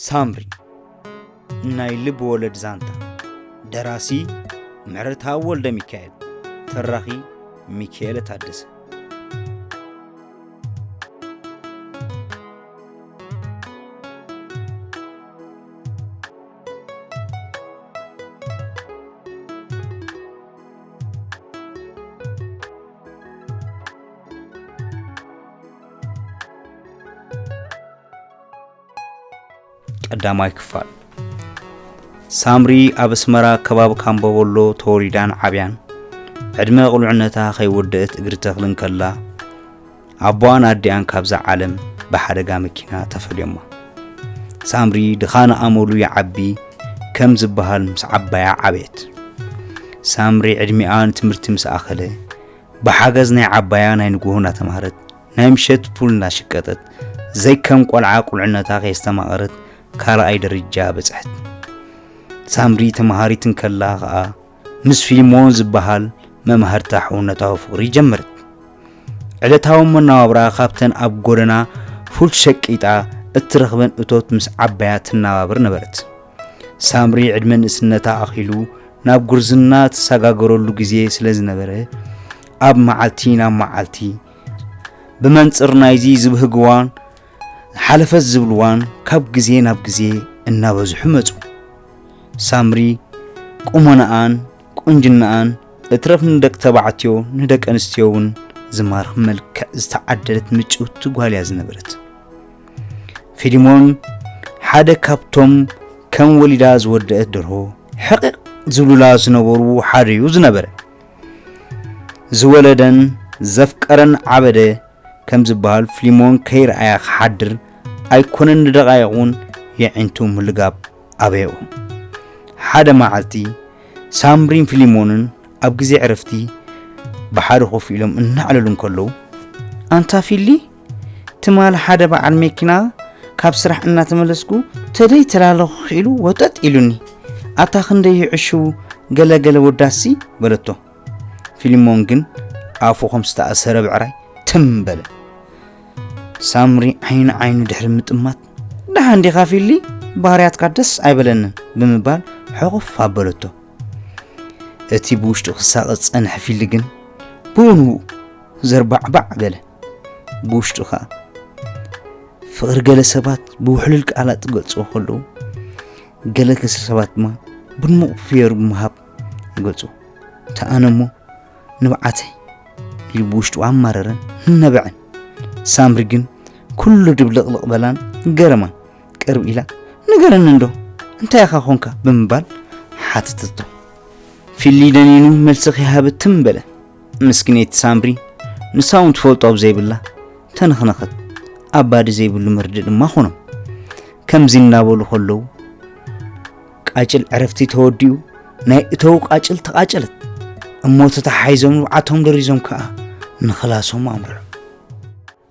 ሳምሪ፣ ናይ ልብ ወለድ ዛንታ። ደራሲ ምሕረትኣብ ወልደ ሚካኤል። ተራኺ ሚካኤለ ታደሰ። ቀዳማይ ክፋል። ሳምሪ ኣብ ኣስመራ ከባቢ ካምቦቦሎ ተወሊዳን ዓብያን፣ ዕድመ ቁልዕነታ ከይወደአት እግሪ ተኽሊ እንከላ፣ ኣቦኣን ኣዲኣን ካብዛ ዓለም ብሓደጋ መኪና ተፈልዮማ። ሳምሪ ድኻ ንኣመሉ ይዓቢ ከም ዝበሃል ምስ ዓባያ ዓበየት። ሳምሪ ዕድሚኣ ንትምህርቲ ምስ ኣኸለ፣ ብሓገዝ ናይ ዓባያ ናይ ንግሆ እናተማህረት፣ ናይ ምሸት ፉል እናሸቀጠት፣ ዘይከም ቆልዓ ቁልዕነታ ከየስተማቐረት ካልኣይ ደረጃ በጽሐት። ሳምሪ ተማሃሪት እንከላ ኸኣ ምስ ፊልሞን ዝበሃል መማህርታ ሕውነታዊ ፍቕሪ ጀመረት። ዕለታዊ መነባብራ ካብተን ኣብ ጎደና ፉል ሸቂጣ እትረኽበን እቶት ምስ ዓባያ ትነባብር ነበረት። ሳምሪ ዕድመ ንእስነታ ኣኺሉ ናብ ጉርዝና ትሰጋገረሉ ግዜ ስለ ዝነበረ፣ ኣብ መዓልቲ ናብ መዓልቲ ብመንጽር ናይዚ ዝብህግዋን ሓለፈት ዝብልዋን ካብ ግዜ ናብ ግዜ እናበዝሑ መጹ። ሳምሪ ቁመናኣን ቁንጅናኣን እትረፍ ንደቂ ተባዕትዮ ንደቂ ኣንስትዮ እውን ዝማርኽ መልክዕ ዝተዓደለት ምጭውቲ ጓል እያ ዝነበረት። ፊሊሞን ሓደ ካብቶም ከም ወሊዳ ዝወደአት ደርሆ ሕቕቕ ዝብሉላ ዝነበሩ ሓደ እዩ ዝነበረ። ዝወለደን ዘፍቀረን ዓበደ ከም ዝበሃል ፊሊሞን ከይረኣያ ክሓድር ኣይኮነን፣ ንደቓይቕ እውን የዒንቱ ምልጋብ ኣበየኦ። ሓደ መዓልቲ ሳምሪን ፊሊሞንን ኣብ ግዜ ዕረፍቲ ብሓደ ኮፍ ኢሎም እናዕለሉ እንከለዉ፣ "ኣንታ ፊሊ፣ ትማሊ ሓደ በዓል መኪና ካብ ስራሕ እናተመለስኩ ተደይ ተላለኹ ኢሉ ወጠጥ ኢሉኒ። ኣታ ክንደይ ይዕሽው ገለገለ ወዳሲ?" በለቶ። ፊሊሞን ግን ኣፉ ከም ዝተኣሰረ ብዕራይ ትም በለ። ሳምሪ ዓይኒ ዓይኑ ድሕሪ ምጥማት፣ "ደሓን ዲኻ ፊሊ? ባህርያትካ ደስ ኣይበለንን" ብምባል ሕቑፍ ኣበለቶ። እቲ ብውሽጡ ክሳቐ ዝጸንሐ ፊሊ ግን ብኡንብኡ ዘርባዕባዕ በለ። ብውሽጡ ኸኣ፣ ፍቕሪ ገለ ሰባት ብውሕሉል ቃላት ክገልጽዎ ከለዉ፣ ገለ ሰባት ድማ ብድሙቕ ፍዮሪ ብምሃብ ይገልጹ። እታ ኣነ እሞ ንብዓተይ ኢሉ ብውሽጡ ኣማረረን ነበዐን። ሳምሪ ግን ኩሉ ድብልቕልቕ በላን ገረማን። ቅርብ ኢላ፣ "ንገረኒ እንዶ፣ እንታይ ኢኻ ኾንካ?" ብምባል ሓተተቶ። ፊሊ ደኒኑ መልሲ ከይሃበ ትም በለ። ምስኪነይቲ ሳምሪ ንሳ እውን ትፈልጦ ኣብ ዘይብላ ተነኽነኸት። ኣባዲ ዘይብሉ መርድእ ድማ ኾኖም። ከምዚ እናበሉ ከለዉ፣ ቃጭል ዕረፍቲ ተወዲኡ፣ ናይ እተው ቃጭል ተቓጨለት። እሞ ተተሓሒዞም ንብዓቶም ደሪዞም ከኣ ንኽላሶም ኣምርሑ።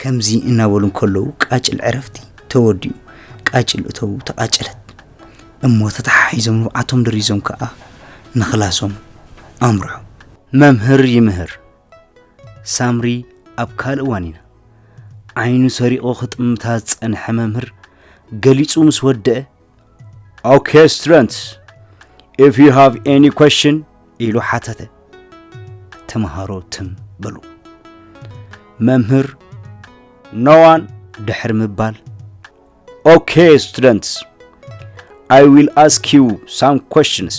ከምዚ እናበሉ እንከለዉ፣ ቃጭል ዕረፍቲ ተወዲኡ፣ ቃጭል እተው ተቓጨለት። እሞ ተተሓሒዞም ንብዓቶም ደሪዞም ከኣ ንኽላሶም ኣምርሑ። መምህር ይምህር። ሳምሪ ኣብ ካልእ ዋኒና። ዓይኑ ሰሪቑ ክጥምታ ዝጸንሐ መምህር ገሊጹ ምስ ወደአ፣ "Okay, students, if you have any question," ኢሉ ሓተተ። ተምሃሮ ትም በሉ። መምህር፣ "No one," ድሕሪ ምባል፣ "Okay, students, I will ask you some questions.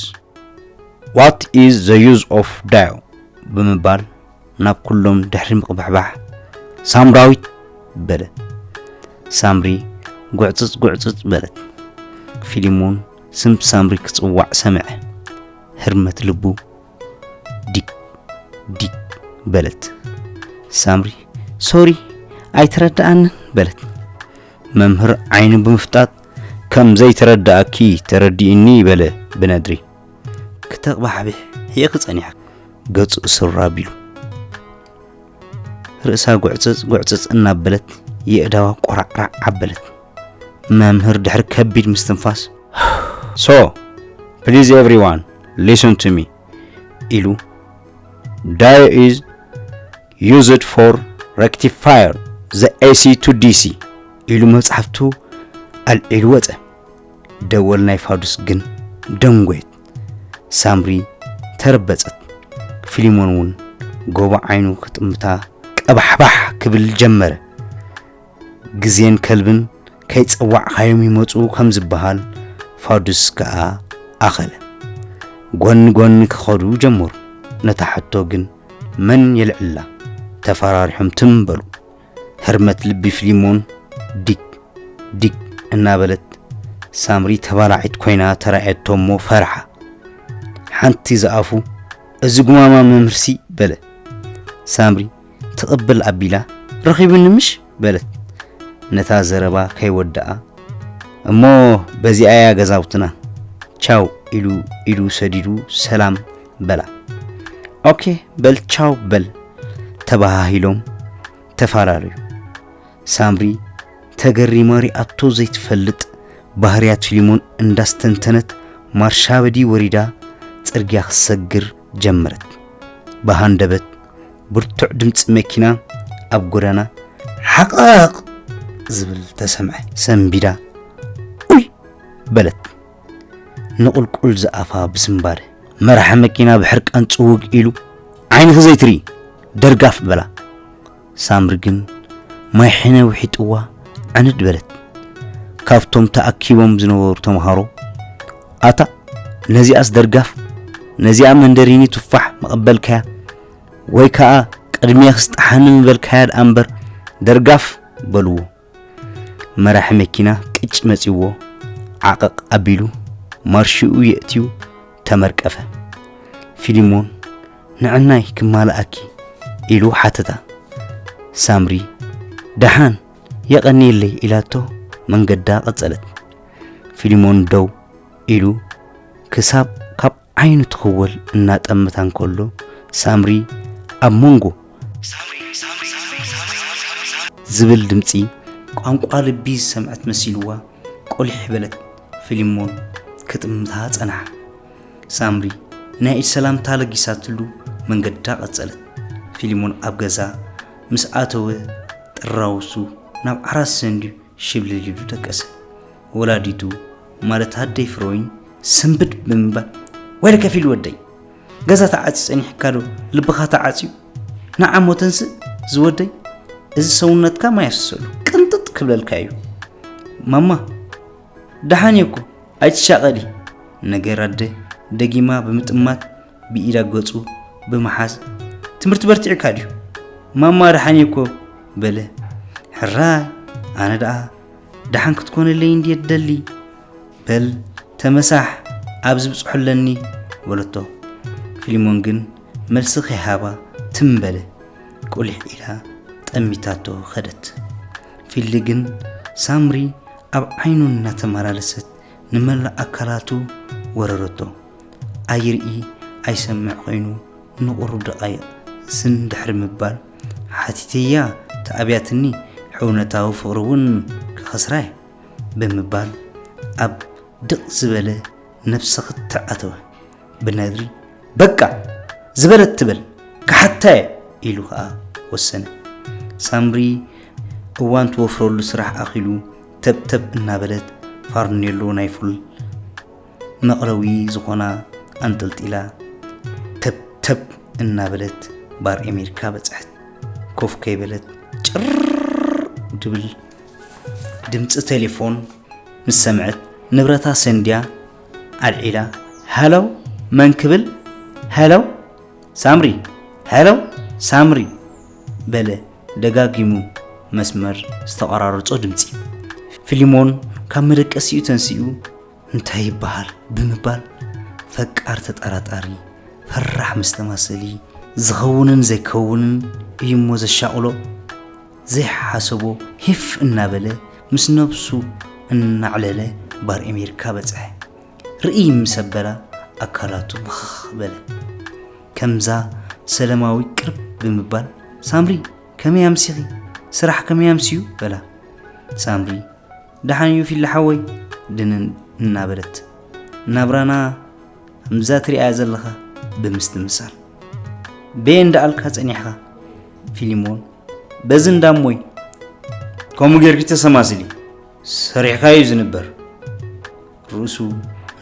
What is the use of ዳዮ?" ብምባል ናብ ኩሎም ድሕሪ ምቕባሕባሕ፣ "ሳምራዊት!" በለ። ሳምሪ ጉዕጽጽ ጉዕጽጽ በለት። ፊሊሞን ስም ሳምሪ ክጽዋዕ ሰምዐ። ህርመት ልቡ ዲግ ዲግ በለት። ሳምሪ፣ "ሶሪ፣ ኣይተረድኣንን" በለት። መምህር ዓይኑ ብምፍጣጥ፣ "ከም ዘይተረድኣኪ ተረዲእኒ" በለ ብነድሪ። ክተቕባሕብሕ ሕይኺ ጸኒሕኪ። ገጹ ስር ኣቢሉ። ርእሳ ጉዕጽጽ ጉዕጽጽ እናበለት የእዳዋ ቆራዕራዕ ኣበለት። መምህር ድሕሪ ከቢድ ምስትንፋስ፣ "So, please everyone, listen to me," ኢሉ፣ "Dio is used for rectifier the A C to D C," ኢሉ መጽሓፍቱ ኣልዒሉ ወጸ። ደወል ናይ ፋዱስ ግን ደንጎየት። ሳምሪ ተረበጸት። ፊሊሞን እውን ጎቦ ዓይኑ ክጥምታ ቀባሕባሕ ክብል ጀመረ። ግዜን ከልብን ከይጸዋዕካዮም ይመጹ ከም ዝበሃል ፋዱስ ከኣ ኣኸለ። ጎኒ ጎኒ ክኸዱ ጀመሩ። ነታ ሕቶ ግን መን የልዕላ? ተፈራሪሖም ትም በሉ። ህርመት ልቢ ፊሊሞን ዲግ ዲግ እናበለት ሳምሪ ተባላዒት ኮይና ተራእየቶ እሞ ፈርሓ። ሓንቲ ዝኣፉ "እዚ ጉማማ መምህርሲ" በለ። ሳምሪ ትቕብል ኣቢላ "ረኺቡኒ ምሽ?" በለት። ነታ ዘረባ ከይወደኣ "እሞ በዚኣ እያ ገዛውትና፣ ቻው" ኢሉ ኢዱ ሰዲዱ ሰላም በላ። "ኦኬ በል ቻው በል" ተባሃሂሎም ተፈላለዩ። ሳምሪ ተገሪማ ሪኣቶ ዘይትፈልጥ ባህርያት ፊሊሞን እንዳስተንተነት ማርሻ በዲ ወሪዳ ጽርግያ ክትሰግር ጀመረት። ብሃንደበት ብርቱዕ ድምጺ መኪና ኣብ ጎዳና ሓቕቕ ዝብል ተሰምዐ። ሰንቢዳ ኡይ በለት። ንቑልቁል ዝኣፋ ብስንባደ መራሒ መኪና ብሕርቃን ጽውግ ኢሉ "ዓይንኺ ዘይትርኢ ደርጋፍ" በላ። ሳምሪ ግን ማይ ሕነ ውሒጥዋ ዕንድ በለት። ካብቶም ተኣኪቦም ዝነበሩ ተምሃሮ "ኣታ ነዚኣስ ደርጋፍ፣ ነዚኣ መንደሪኒ ቱፋሕ መቐበልካያ ወይ ከኣ ቅድሜኽስ ጠሓኒ ምበልካያ ደኣ እምበር ደርጋፍ" በልዎ። መራሒ መኪና ቅጭ መጺዎ ዓቐቕ ኣቢሉ ማርሽኡ የእትዩ ተመርቀፈ። ፊሊሞን "ንዕናይ ክማልኣኪ?" ኢሉ ሓተታ። ሳምሪ "ደሓን የቐንየለይ" ኢላቶ መንገዳ ቀጸለት። ፊሊሞን ደው ኢሉ ክሳብ ካብ ዓይኑ ትኽወል እናጠመታ እንከሎ ሳምሪ ኣብ መንጎ ዝብል ድምጺ ቋንቋ ልቢ ዝሰምዐት መሲልዋ ቆሊሕ በለት። ፊሊሞን ክጥምታ ጸንሓ። ሳምሪ ናይ ኢድ ሰላምታ ለጊሳትሉ መንገዳ ቀጸለት። ፊሊሞን ኣብ ገዛ ምስ ኣተወ ጥራውሱ ናብ ዓራት ሰንድዩ ሽብልል ኢሉ ደቀሰ። ወላዲቱ ማለት ኣደይ ፍረወይኒ ስንብድ ብምባል "ወይለከ ፊሊ ወደይ፣ ገዛ ተዓጽዩ ጸኒሕካ ዶ ልብኻ ተዓጽዩ? ንዓ እሞ ተንስእ ዝወደይ፣ እዚ ሰውነትካ ማይ ኣፍስሰሉ ቅንጥጥ ክብለልካ እዩ። ማማ ደሓን እየ እኮ ኣይትሻቐሊ" ነገር ኣደ ደጊማ ብምጥማት ብኢዳ ገጹ ብምሓዝ "ትምህርቲ በርቲዕካ ድዩ? ማማ ደሓን እየ እኮ" በለ። "ሕራይ ኣነ ደኣ ደሓን ክትኮነለይ እንድየ ትደሊ። በል ተመሳሕ ኣብዚ ብጽሑ ኣለኒ" በለቶ። ፊሊሞን ግን መልሲ ከይሃባ ትም በለ። ቁሊሕ ኢላ ጠሚታቶ ኸደት። ፊሊ ግን ሳምሪ ኣብ ዓይኑ እናተመላለሰት ንመላእ ኣካላቱ ወረረቶ። ኣይርኢ ኣይሰምዕ ኮይኑ ንቑሩብ ደቓይቕ ዝን ድሕሪ ምባል፣ ሓቲተያ ተኣብያትኒ፣ ሕውነታዊ ፍቕሪ እውን ክኸስራይ ብምባል ኣብ ድቕ ዝበለ ነብሰ ክትዕ ኣተወ። ብነድሪ በቃ ዝበለት ትበል ክሓታ እየ ኢሉ ኸኣ ወሰነ። ሳምሪ እዋን ትወፍረሉ ስራሕ ኣኺሉ ተብተብ እናበለት ፋርኔሎ ናይ ፉል መቕለዊ ዝኾና ኣንጠልጢላ ተብተብ እናበለት ባር ኣሜሪካ በጽሐት። ኮፍ ከይበለት ጭር ድብል ድምፂ ቴሌፎን ምስ ሰምዐት ንብረታ ሰንድያ ኣልዒላ ሃሎ መን ክብል? ሃሎ ሳምሪ፣ ሃሎ ሳምሪ በለ ደጋጊሙ መስመር ዝተቖራረጾ ድምጺ። ፊሊሞን ካብ መደቀሲኡ ተንሲኡ እንታይ ይበሃል ብምባል ፈቃር ተጠራጣሪ ፈራሕ መስተማሰሊ ዝኸውንን ዘይከውንን እዩ እሞ ዘሻቕሎ ዘይሓሰቦ ሂፍ እናበለ ምስ ነብሱ እናዕለለ ባር ኣሜሪካ በጽሐ። ርእይ ምስ ኣበላ ኣካላቱ ምኽኽ በለ። ከምዛ ሰለማዊ ቅርብ ብምባል ሳምሪ ከመይ ኣምሲኺ? ስራሕ ከመይ ኣምስዩ? በላ። ሳምሪ ደሓን እዩ ፊሊ ሓወይ ድንን እናበለት ናብራና ከምዛ ትሪኣያ ዘለኻ ብምስትምሳል። በየን ደኣልካ ጸኒሕካ? ፊሊሞን በዚ እንዳሞይ ከምኡ ጌርኪ ተሰማስሊ ሰሪሕካ እዩ ዝንበር። ርእሱ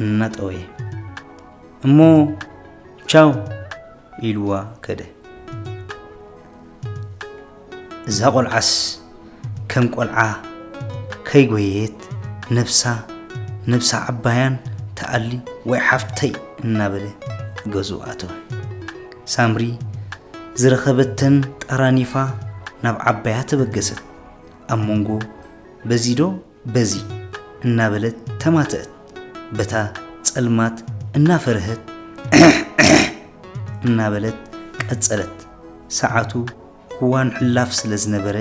እናጠወየ። እሞ ቻው ኢልዋ ከደ። እዛ ቆልዓስ ከም ቆልዓ ከይጎየየት ነብሳ ነብሳ ዓባያን ተኣሊ ወይ ሓፍተይ እናበለ ገዝኡ ኣተወ። ሳምሪ ዝረኸበተን ጠራኒፋ ናብ ዓባያ ተበገሰት። ኣብ መንጎ በዚዶ በዚ እናበለት ተማተአት። በታ ጸልማት እናፈርሀት እናበለት ቀጸለት። ሰዓቱ እዋን ሕላፍ ስለ ዝነበረ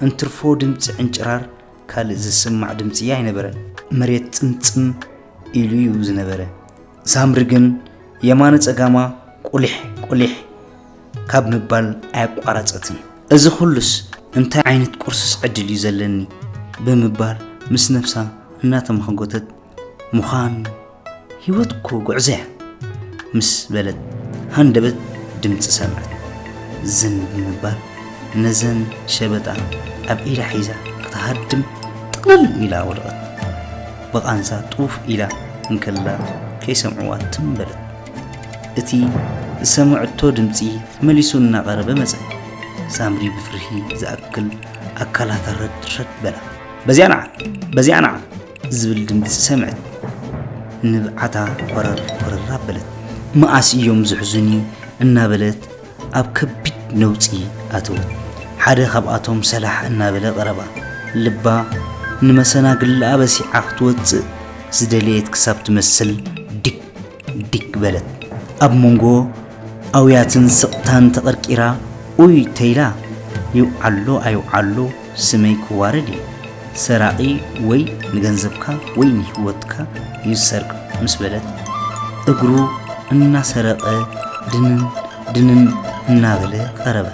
እንትርፎ ድምፂ ዕንጭራር ካልእ ዝስማዕ ድምፂ ኣይነበረን። መሬት ጽምጽም ኢሉ እዩ ዝነበረ። ሳምሪ ግን የማነ ጸጋማ ቁሊሕ ቁሊሕ ካብ ምባል ኣያቋረጸትን። እዚ ኩሉስ እንታይ ዓይነት ቁርስስ ዕድል እዩ ዘለኒ ብምባል ምስ ነብሳ እናተመኸጎተት ምዃን ህይወት እኮ ጉዕዞ እያ ምስ በለት ሃንደበት ድምፂ ሰምዐት። ዝን ብምባል ነዘን ሸበጣ ኣብ ኢዳ ሒዛ ክትሃድም ጥቕልል ኢላ ወደቐት። ብቓንዛ ጡፍ ኢላ እንከላ ከይሰምዕዋ ትም በለት። እቲ ዝሰምዐቶ ድምፂ መሊሱ እናቐረበ መጸ። ሳምሪ ብፍርሂ ዝኣክል ኣካላታ ረድ ረድ በላ። በዚኣ ንዓ! በዚኣ ንዓ! ዝብል ድምፂ ሰምዐት። ንብዓታ ኮረር ኮረር ኣበለት። መኣስ እዮም ዝሕዙኒ እናበለት ኣብ ከቢድ ነውፂ ኣተወት። ሓደ ካብኣቶም ሰላሕ እናበለ ቀረባ። ልባ ንመሰናግልኣ በሲዓ ክትወፅእ ዝደለየት ክሳብ ትመስል ዲግ ዲግ በለት። ኣብ መንጎ ኣውያትን ስቕታን ተቐርቂራ ኡይ ተይላ። ይውዓሎ ኣይውዓሎ ስመይ ክዋረድ እየ። ሰራቒ ወይ ንገንዘብካ ወይ ንህይወትካ እዩ ዝሰርቕ ምስ በለት እግሩ እናሰረቐ ድንን ድንን እናበለ ቀረባ።